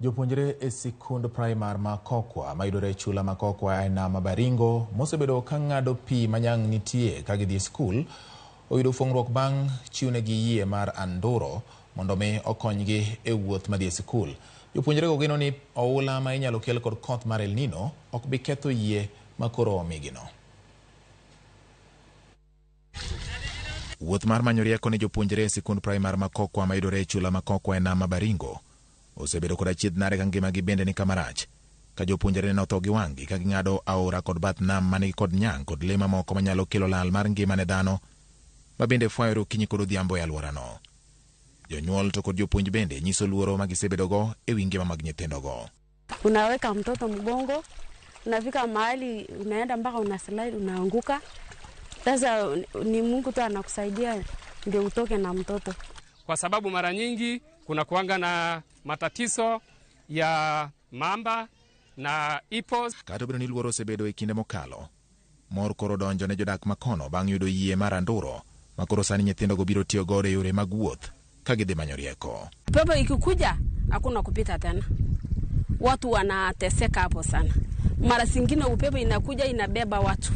Jopuonjre e sikund praimar ma Kokwa mayudore e chula ma Kokwa e nam ma Baringo mosebedo ka ng'ado pi ma nyang' nitie ka gidhi e skul oyudo fuong'ruok bang' chiwnegi yie mar anduro mondo mi okonygi e wuoth madhi e sikul. Jopuonjrego geno ni oula ma inyalo kel kod koth mar El Nino ok bi ketho yie ma koro omigino. Wuoth mar manyo rieko ne jopuonjre e sikund praimar ma Kokwa mayudore e chula ma Kokwa e nam ma Baringo osebedo kod achiedh nade ka ngimagi bende ni kama rach ka jopuonjre neno tho gi wang'gi ka ging'ado aora kod bath nam manigi kod nyang' kod lee mamoko manyalo kelo lal mar ngima ne dhano ma bende fwayore okinyi kod odhiambo e alworano. Jonyuol to kod jopuonj bende nyiso luoro ma gisebedogo e wi ngima mag nyithindogo. Unaweka mtoto mgongo, unafika mahali unaenda mpaka una slide unaanguka. Sasa ni Mungu tu anakusaidia ndio utoke na mtoto. Kwa sababu mara nyingi kuna kuanga na matatizo ya mamba na hippos. Kata obedo ni luoro osebedo e kinde mokalo, mor koro donjo ne jodak makono bang' yudo yie mar anduro ma koro sani nyithindogo biro tiyo godo e yore mag wuoth ka gidhi manyo rieko. Pepo ikikuja hakuna kupita tena, watu wanateseka hapo sana. Mara zingine upepo inakuja inabeba watu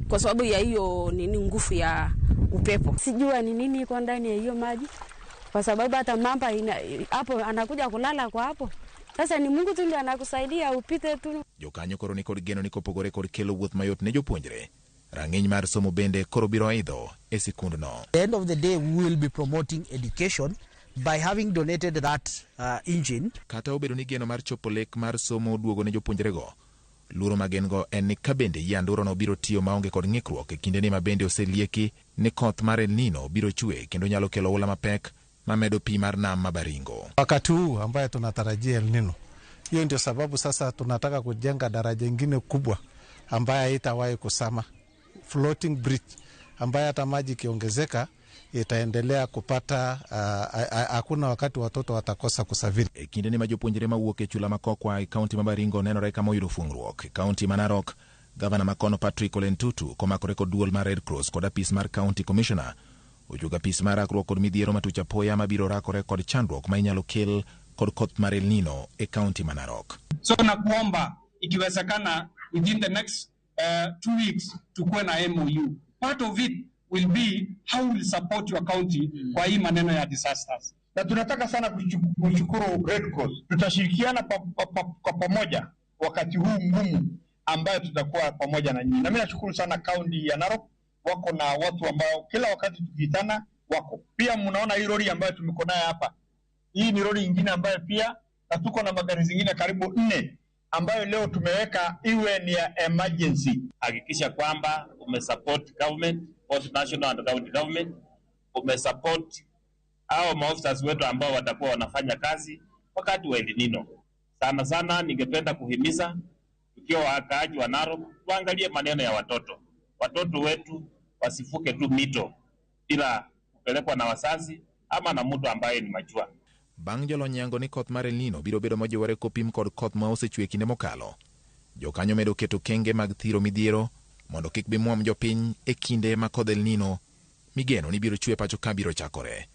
kwa sababu ya hiyo nini, nguvu ya upepo. Sijua ni nini iko ndani ya hiyo maji, kwa sababu hata mamba ina, hapo anakuja kulala kwa hapo. Sasa ni Mungu tu ndiye anakusaidia upite tu. Jokanyo koro ni kod geno ni kopogore kod kelo wuoth mayot ne jopuonjre, rang'iny mar somo bende koro biro idho e sikundno. At the end of the day, we will be promoting education by having donated that engine. Kata obedo ni geno mar chopo lek mar somo duogo ne jopuonjrego, luoro ma gin go en ni ka bende yie andurono biro tiyo maonge kod ng'ikruok e kindeni ma bende oselieki ni koth mar El Nino biro chwe kendo nyalo kelo oula mapek mamedo pi mar nam ma Baringo. Wakati huu ambaye tunatarajia El Nino, hiyo ndio sababu sasa tunataka kujenga daraja ingine kubwa ambaye haitawahi kusama, floating bridge ambaye hata maji ikiongezeka itaendelea kupata hakuna wakati watoto watakosa kusafiri. E kindeni ma jopuonjre mawuok e chula ma Kokwa e kaunti ma Baringo nenore kama oyudo fuong'ruok. E kaunti ma Narok, gavana makono Patrick Ole Ntutu komakore kod duol mar Red Cross kod apis mar County Commissioner ojuogo apis mar rakruok kod midhiero matuch apoya mabiro rakore kod chandruok ma inyalo kel kod koth mar El Nino e kaunti ma Narok. So nakuomba ikiwezekana within the next 2 weeks tukuwe na MOU. Part of it will be how we'll support your county kwa hii maneno ya disasters. Na tunataka sana kushukuru Red Cross. Tutashirikiana kwa pamoja wakati huu mgumu ambayo tutakuwa pamoja na nyinyi. Na mimi nashukuru sana kaunti ya Narok, wako na watu ambao kila wakati tukiitana wako. Pia mnaona hii lori ambayo tumeko nayo hapa, hii ni lori ingine ambayo pia, na tuko na magari zingine karibu nne ambayo leo tumeweka iwe ni ya emergency. Hakikisha kwamba umesupport government, both national and county government, umesupport hao maofisa wetu ambao watakuwa wanafanya kazi wakati wa El Nino. Sana sana ningependa kuhimiza tukiwa wakaaji wa Narok tuangalie maneno ya watoto. Watoto wetu wasivuke tu mito bila kupelekwa na wazazi ama na mtu ambaye ni majua. Bang' jolony yango ni koth mar El Nino biro bedo mojiwore kopim kod koth ma osechwe e kinde mokalo. Jokanyo medo keto kenge mag thiro midhiero mondo kik bimuom jopiny e kinde ma kodh El Nino migeno ni biro chwe pacho ka biro chakore.